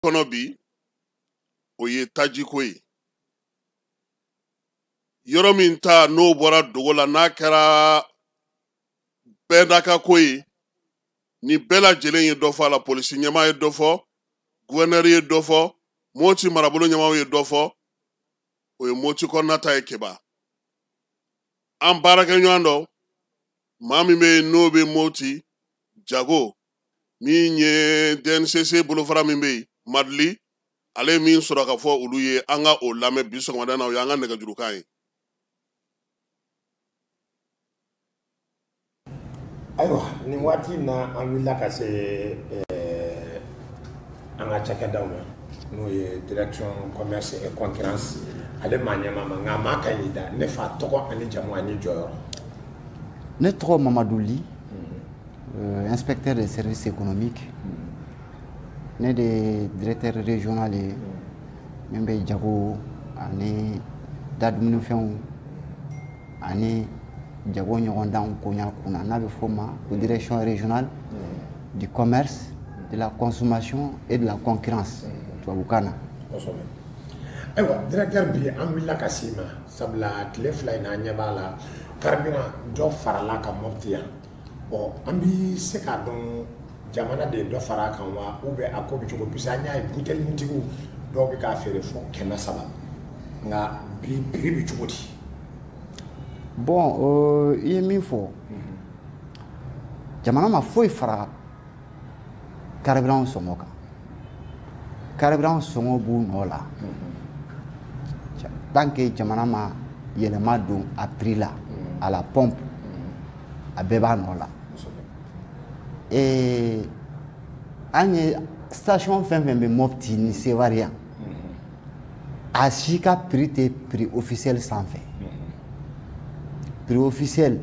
kɔnɔ bi, o ye tajiko ye. Yɔrɔ min ta n'o bɔra dogo la, n'a kɛra bɛɛ n'a ka ko ye, ni bɛɛ lajɛlen ye dɔ fɔ a la. Polisi ɲɛmaa ye dɔ fɔ, guvɛnɛri ye dɔ fɔ, Moti marabolo ɲɛmaaw ye dɔ fɔ. O ye Moti kɔnɔna ta ye. Keba, an baarakɛɲɔgɔn dɔ, maa min bɛ yen n'o bɛ Moti jago, min ye DNCC bolofara min bɛ yen, Madili, ale ye min sɔrɔ ka fɔ olu ye, an ka o lamɛn bi sɔgɔmada in na. O y'an ka nɛgɛjurukan ye. Ayiwa, nin waati in na, an wulila ka se an ka cakɛdaw ma, n'o ye direction commerce et concurrence. Ale maa ɲɛmaa ma, nka a maa ka ɲi da ne fa tɔgɔ ani jamu ani jɔyɔrɔ. Ne tɔgɔ Mamadou Ly, inspecteur des services économiques. Ne de ye directeur régional ye min bɛ jago ani dadumunifɛnw ani jago ɲɔgɔndanw koɲa kunna, n'a bɛ fɔ o ma ko direction régionale du commerce, de la consommation et de la concurrence tubabukan na. Kosɛbɛ. Ayiwa directeur, bi an wulila ka s'i ma sabula tile 2 in na, an ɲɛ b'a la, carburant dɔ farala ka Mopti yan. Bon, an bi se k'a dɔn jamana de ye dɔ fara a kan wa, ou bien a ko bɛ cogo? Puisque an y'a ye butelitigiw dɔw bɛ k'a feere fo 300, nka bi prix bɛ cogo di? Bon, i ye min fɔ, jamana ma foyi fara carburant sɔngɔ kan. Carburant sɔngɔ b'u nɔ la. Tant que jamana ma yɛlɛma don a prix la à la pompe, a bɛɛ b'a nɔ la. Et an ye station fɛn fɛn bɛ Mopti ni Seware yan, a si ka prix tɛ prix officiel sanfɛ. Prix officiel,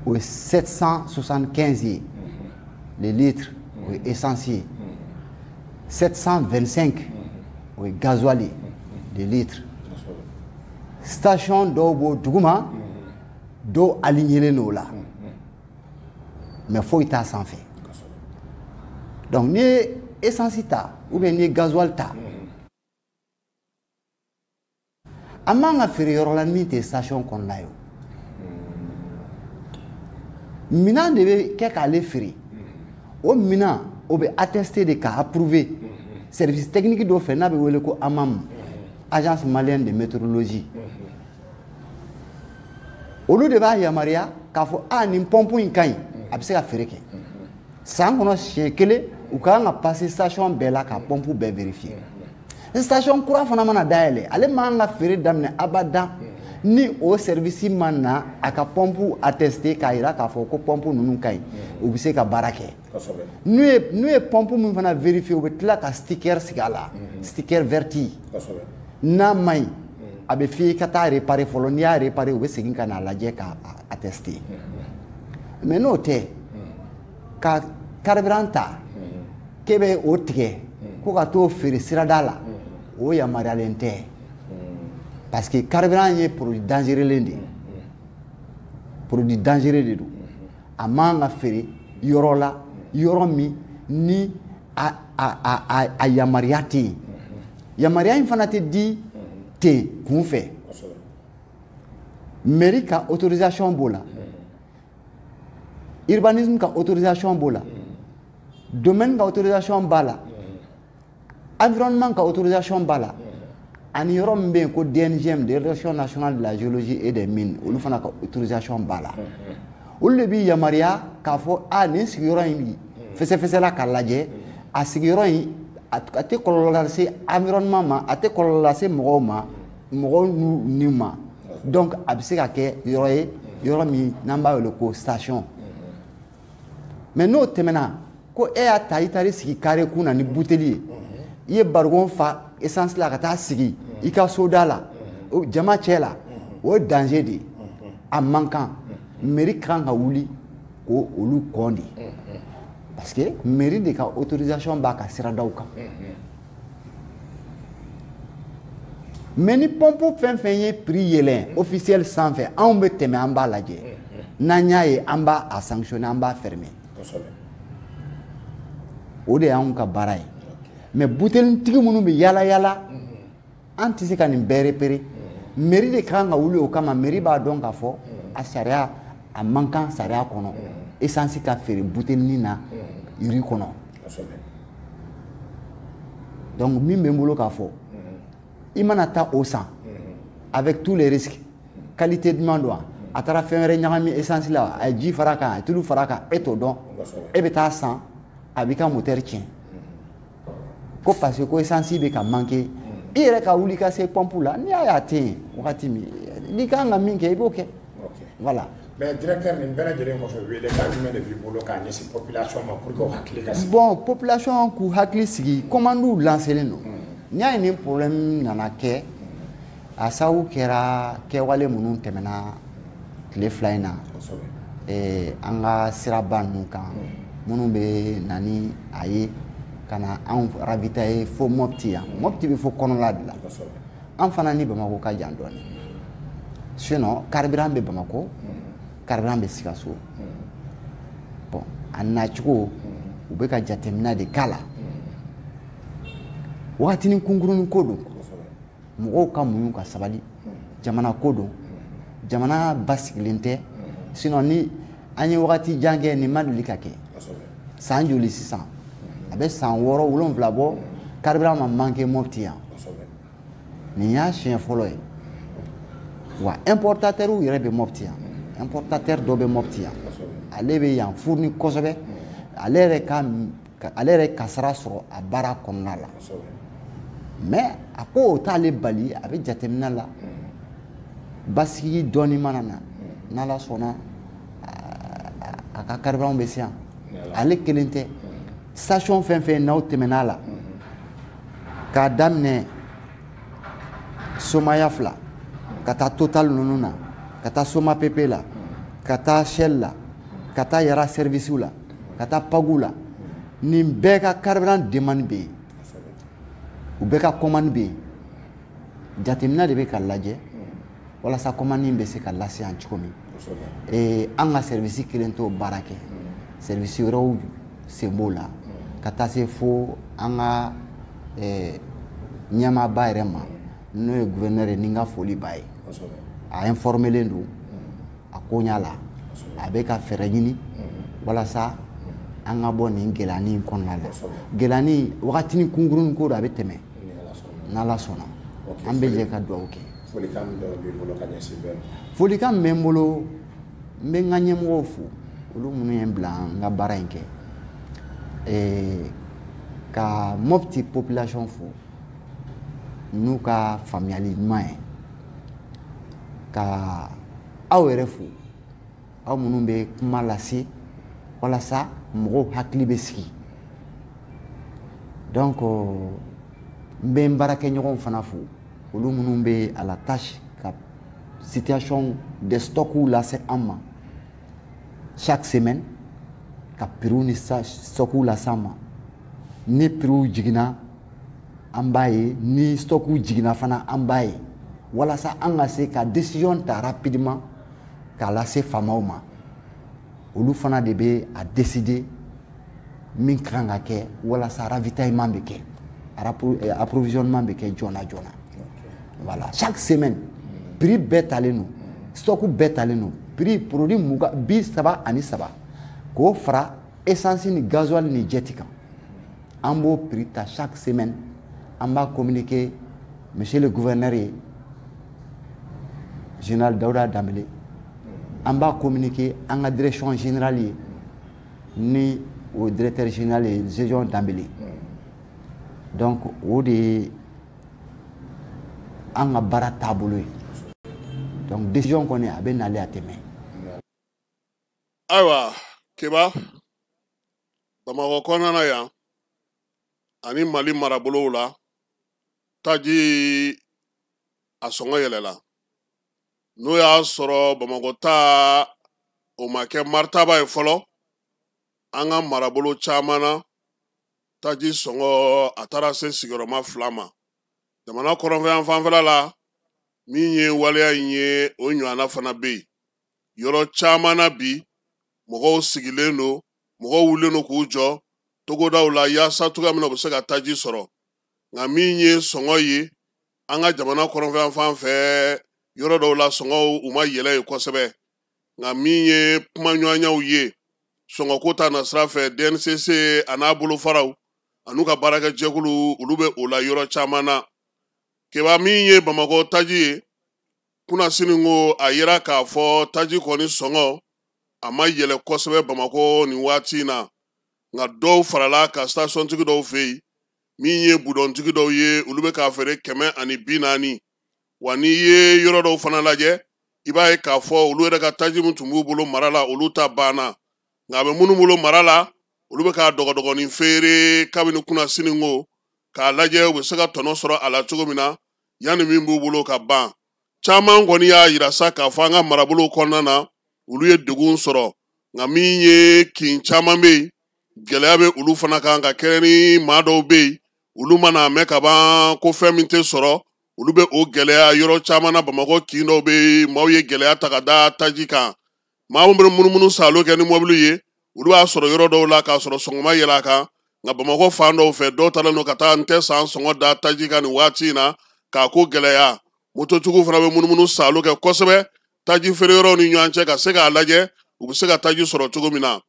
o ye 775 ye le litre, o ye essence ye. 725, o ye gasoil ye le litre. Station dɔw b'o duguma, dɔw alignélen don o la, mais foyi t'a sanfɛ. Donc n'i ye essence ta ou bien n'i ye gasoil ta, a man ka feere yɔrɔ la min tɛ station kɔnɔna ye. O minɛn de bɛ kɛ k'ale feere. O minɛn, o bɛ attesté de k'a approuvé service technique dɔ fɛ n'a bɛ wele ko AMAM, agence malienne de météorologie. Olu de b'a yamaruya k'a fɔ a nin pompe in ka ɲi, a bɛ se ka feere kɛ. San kɔnɔ siɲɛ kelen, u ka kan ka passer station bɛɛ la ka pompe bɛɛ vérifier. Station kura fana mana dayɛlɛ, ale man ka feere daminɛ abada ni o service ma na a ka pompe attesté k'a jira k'a fɔ ko pompe ninnu ka ɲi, u bɛ se ka baara kɛ. N'u ye pompe min fana vérifier, u bɛ tila ka sticker sigi a la, sticker vert. N'a ma ɲi, a bɛ f'i ye ka taa réparer fɔlɔ. N'i y'a réparer, u bɛ segin ka n'a lajɛ k'a attester. Mais n'o tɛ, ka carburant ta k'e bɛ o tigɛ ko ka t'o feere sirada la, o yamaruyalen tɛ, parce que carburant ye produit dangereux de ye. Produit dangereux de don. A man ka feere yɔrɔ la, yɔrɔ min ni a yamaruya tɛ yen. Yamaruya in fana tɛ di ten kun fɛ. Mairie ka autorisation b'o la, urbanisme ka autorisation b'o la, domaine ka autorisation b'a la, environnement ka autorisation b'a la, ani yɔrɔ min bɛ yen ko DNGM, direction nationale de la géologie et des mines, olu fana ka autorisation b'a la. Olu de b'i yamaruya k'a fɔ a nin sigiyɔrɔ in fɛsɛfɛsɛla k'a lajɛ, a sigiyɔrɔ in a tɛ kɔlɔlɔ lase environnement ma, a tɛ kɔlɔlɔ lase mɔgɔw ma, mɔgɔw n'u ni ma. Donc a bɛ se ka kɛ yɔrɔ ye, yɔrɔ min n'an b'a wele ko station. Mais n'o tɛmɛna ko e y'a ta, i taar'i sigi carré kun na ni buteli ye, i ye barigon fa essence la ka taa sigi i ka soda la jama cɛ la, o ye danger de ye. A man kan. Mairie kan ka wuli ko olu kɔn de, parce que mairie de ka autorisation b'a ka siradaw kan. Mais ni pompe fɛn fɛn ye prix yɛlɛn officiel sanfɛ, anw bɛ tɛmɛ, an b'a lajɛ. N'an y'a ye, an b'a a sanctionner, an b'a fermer. O de y'anw ka baara ye. Mais butelintigi minnu bɛ yaala yaala, an tɛ se ka nin bɛɛ repérer. Mairie de kan ka wuli o kama. Mairie b'a dɔn k'a fɔ a sariya a man kan sariya kɔnɔ, essence ka feere butelinin na rue kɔnɔ. Donc min bɛ n bolo k'a fɔ, i mana taa o san avec tous les risques, qualité jumɛn don, a taara fɛn wɛrɛ ɲagami essence la, a ye ji fara a kan, a ye tulu fara a kan, e t'o dɔn. E bɛ taa san, a b'i ka moteur tiɲɛ ko parce que ko essence bɛ ka manquer. I yɛrɛ ka wuli ka se pompe la, n'i y'a ye a tɛ yen wagati min, n'i kan ka min kɛ, i b'o kɛ. Voilà. Mais directeur, nin bɛɛ lajɛlen kɔfɛ, welekan jumɛn de b'i bolo k'a ɲɛsin population ma pour que u hakili ka sigi? Bon, population k'u hakili sigi, commande lancelen don. N'i y'a ye nin problème nana kɛ, a sababu kɛra kɛwale minnu tɛmɛna tile 2 in na an ka siraba ninnu kan, minnu bɛ na ni a ye ka na anw ravitailler fo Mopti yan. Mopti bɛ fo kɔnɔla de la. An fana ni Bamakɔ ka jan dɔɔnin, sinon carburant bɛ Bamakɔ, carburant bɛ Sikaso. Bon, a nacogo, u bɛ ka jateminɛ de k'a la. Wagatinin kunkurunin ko don, mɔgɔw ka muɲu ka sabali. Jamana ko don, jamana basigilen tɛ. Sinon ni an ye wagati jan kɛ, nin ma deli ka kɛ. San joli sisan? A bɛ san 6 7 bɔ, carburant ma manqué Mopti yan. Nin y'a siɲɛ fɔlɔ ye. Wa importateur yɛrɛ bɛ Mopti yan, importateur dɔ bɛ Mopti yan, ale bɛ yan fourni kosɛbɛ. Ale yɛrɛ kasara sɔrɔ a baara kɔnɔna la, mais a ko o t'ale bali, a bɛ jateminɛ la. Basigi dɔɔni mana na, n'Ala sɔnna, a ka carburant bɛ se yan. Ale kelen tɛ, station fɛn fɛn n'aw tɛmɛn'a la, k'a daminɛ Somaya fila ka taa Total ninnu na, ka taa Soma PP la, ka taa Shell la, ka taa Yara service la, ka taa Pagu la, nin bɛɛ ka carburant demande bɛ yen, u bɛɛ ka commande bɛ yen. Jateminɛ de bɛ ka lajɛ walasa commande in bɛ se ka lase yan cogo min. An ka service kelen t'o baara kɛ, service wɛrɛw sen b'o la, ka taa se fo an ka ɲɛmaaba yɛrɛ ma, n'o ye gouverneur ye, ni n ka foli b'a ye. A informelen don a ko ɲɛ la, a bɛ ka fɛɛrɛ ɲini walasa an ka bɔ nin gɛlɛyanin kɔnɔna la. Gɛlɛyanin wagatinin kunkurunin ko don, a bɛ tɛmɛ n'Ala sɔnna. An bɛ jɛ ka dugawu kɛ. Folikan dɔ b'i bolo ka ɲɛsin bɛɛ ma? Folikan min bɛ n bolo, n bɛ n ka ɲɛmɔgɔw fo, olu minnu ye n bila n ka baara in kɛ, ka Mopti population fo n'u ka faamuyali ɲuman ye, ka aw yɛrɛ fo, aw minnu bɛ kuma lase walasa mɔgɔw hakili bɛ sigi. Donc n bɛ n baarakɛɲɔgɔnw fana fo, olu minnu bɛ à la tâche ka situation des stocks lase an ma chaque semaine, ka prix ni stocks lase an ma. Ni prix jiginna, an b'a ye, ni stock jiginna fana, an b'a ye, walasa an ka se ka décision ta rapidement k'a lase faamaw ma. Olu fana de bɛ a décider min ka kan ka kɛ walasa ravitaillement bɛ kɛ, approvisionnement bɛ kɛ joona joona. Voilà, chaque semaine prix bɛɛ talen don, stock bɛɛ talen don, prix produit 33 k'o fara essence ni gasoil ni jet kan, an b'o prix ta chaque semaine, an b'a communiquer monsieur le gouverneur ye, général Daouda Dambélé, an b'a communiquer an ka direction générale ye, ni o directeur général ye Gédéon Dambélé. Donc o de ye an ka baara taabolo ye. Donc décision kɔni, a bɛ nalen, a tɛ mɛn. Ayiwa Keba, Bamakɔ kɔnɔna na yan ani Mali marabolow la, taji a sɔngɔ yɛlɛla. N'o y'a sɔrɔ Bamakɔ ta o ma kɛ maritaba ye fɔlɔ, an ka marabolo caman na, taji sɔngɔ a taara se sigiyɔrɔma 2 ma. Jamana kɔrɔnfɛ fanfɛla la, min ye waleya in ye, o ɲɔgɔnna fana bɛ yen yɔrɔ caman na. Bi mɔgɔw sigilen don, mɔgɔw wulilen don k'u jɔ. Togodaw la yaasa cogoya min na u bɛ se ka taji sɔrɔ. Nka min ye sɔngɔ ye an ka jamana kɔrɔnfɛ fan fɛ, yɔrɔ dɔw la sɔngɔw u ma yɛlɛ yen kosɛbɛ. Nka min ye kumaɲɔgɔnyaw ye sɔngɔko ta nasira fɛ, DNCC a n'a bolofaraw an'u ka baarakɛjɛkulu, olu bɛ o la yɔrɔ caman na. Keba, min ye Bamakɔ taji ye, kunnasini ko a yira k'a fɔ taji kɔni sɔngɔ a ma yɛlɛ kosɛbɛ Bamakɔ nin waati in na. Nka dɔw farala ka stationtigi dɔw fɛ yen, min ye budɔntigi dɔw ye, olu bɛ k'a feere 140. Wa n'i ye yɔrɔ dɔw fana lajɛ, i b'a ye k'a fɔ olu yɛrɛ ka taji min tun b'u bolo mara la, olu ta banna. Nka a bɛ minnu bolo mara la, olu bɛ k'a dɔgɔdɔgɔnin feere kabini kunnasini ko k'a lajɛ u bɛ se ka tɔnɔ sɔrɔ a la cogo min na yanni min b'u bolo ka ban. Caman kɔni y'a yira sa k'a fɔ an ka marabolow kɔnɔna na, olu ye degun sɔrɔ. Nka min ye kin caman bɛ yen, gɛlɛya bɛ olu fana kan, ka kɛɲɛ ni maa dɔw bɛ yen, olu mana mɛn ka ban ko fɛn min tɛ sɔrɔ, olu bɛ o gɛlɛya yɔrɔ caman na. Bamakɔ kin dɔw bɛ yen, maaw ye gɛlɛya ta ka da taji kan. Maa minnu bɛ munumunu salo kɛ ni mɔbili ye, olu b'a sɔrɔ yɔrɔ dɔw la k'a sɔrɔ sɔngɔ ma yɛlɛ a kan. Nka Bamakɔ fan dɔw fɛ, dɔw taalen don ka taa n tɛ san sɔngɔ da taji kan nin waati in na k'a ko gɛlɛya. Mototigiw fana bɛ munumunu salo kɛ kosɛbɛ taji feere yɔrɔw ni ɲɔgɔn cɛ ka se k'a lajɛ u bɛ se ka taji sɔrɔ cogo min na.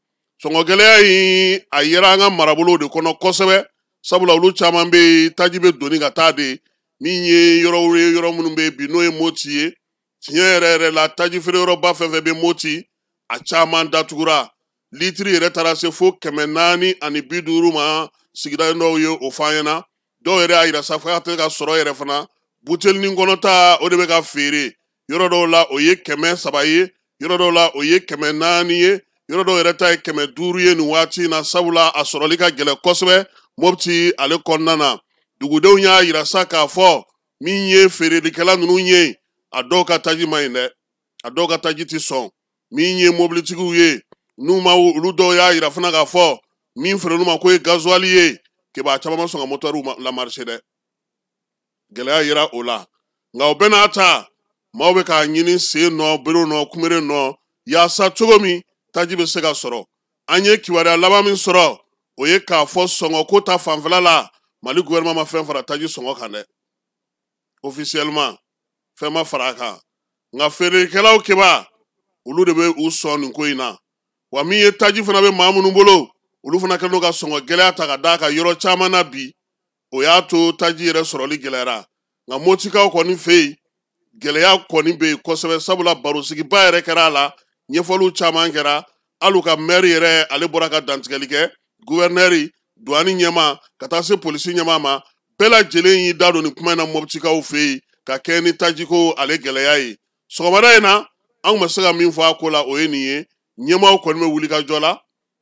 Sɔngɔ gɛlɛya in a yera an ka marabolow de kɔnɔ kosɛbɛ, sabula olu caman bɛ yen, taji bɛ doni ka taa de. Min ye yɔrɔw ye, yɔrɔ minnu bɛ yen bi n'o ye Moti ye, tiɲɛ yɛrɛ yɛrɛ la, taji feere yɔrɔba fɛn fɛn bɛ Moti, a caman datugura. Litiri yɛrɛ taara se fo 450 ma, sigida dɔw ye o f'an ɲɛna. Dɔw yɛrɛ y'a yira sa f'a tɛ ka sɔrɔ yɛrɛ fana. Butelinin kɔnɔta, o de bɛ ka feere yɔrɔ dɔw la, o ye 300 ye, yɔrɔ dɔw la o ye 400 ye, yɔrɔ dɔw yɛrɛ ta ye 500 ye nin waati in na, sabula a sɔrɔli ka gɛlɛn kosɛbɛ Mopti ale kɔnɔna na. Dugudenw y'a yira sa k'a fɔ min ye feerelikɛla ninnu ye, a dɔw ka taji ma ɲi dɛ, a dɔw ka taji tɛ sɔn. Min ye mobilitigiw ye, n'u ma olu dɔw y'a yira fana k'a fɔ min feere ma k'o ye gazuwali ye, keba a caman ma sɔn ka motɛriw lamarcher dɛ. Gɛlɛya yira o la. Nka o bɛɛ n'a ta, maaw bɛ k'a ɲini sen nɔ, bere nɔ, kunbere nɔ, yaasa cogo min taji bɛ se ka sɔrɔ. An ye kibaruya laban min sɔrɔ, o ye k'a fɔ sɔngɔ ko ta fanfɛla la, Mali gouvernement ma fɛn fara taji sɔngɔ kan dɛ, officiellement fɛn ma fara a kan. Nka feerelikɛlaw, keba, olu de bɛ u sɔn nin ko in na. Wa min ye taji fana bɛ maa minnu bolo, olu fana kɛlen don ka sɔngɔ gɛlɛya ta ka d'a kan yɔrɔ caman na bi. O y'a to taji yɛrɛ sɔrɔli gɛlɛyara. Nka Motikaw kɔni fɛ yen, gɛlɛya kɔni bɛ yen kosɛbɛ, sabula barosigiba yɛrɛ kɛra a la, ɲɛfɔliw caman kɛra. Hali u ka maire yɛrɛ, ale bɔra ka dantigɛli kɛ, gouverneur, douane ɲɛmaa, ka taa se polisi ɲɛmaa ma, bɛɛ lajɛlen y'i da don nin kuma in na Moptikaw fɛ yen ka kɛ ni tajiko ale gɛlɛya ye. Sɔgɔmada in na, an kun bɛ se ka min fɔ a ko la, o ye nin ye. Ɲɛmaaw kɔni bɛ wuli ka jɔ la,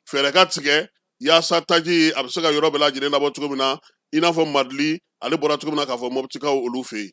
fɛɛrɛ ka tigɛ yaasa taji a bɛ se ka yɔrɔ bɛɛ lajɛlen labɔ cogo min na, i n'a fɔ Madili ale bɔra cogo min na k'a fɔ Moptikaw olu fɛ yen.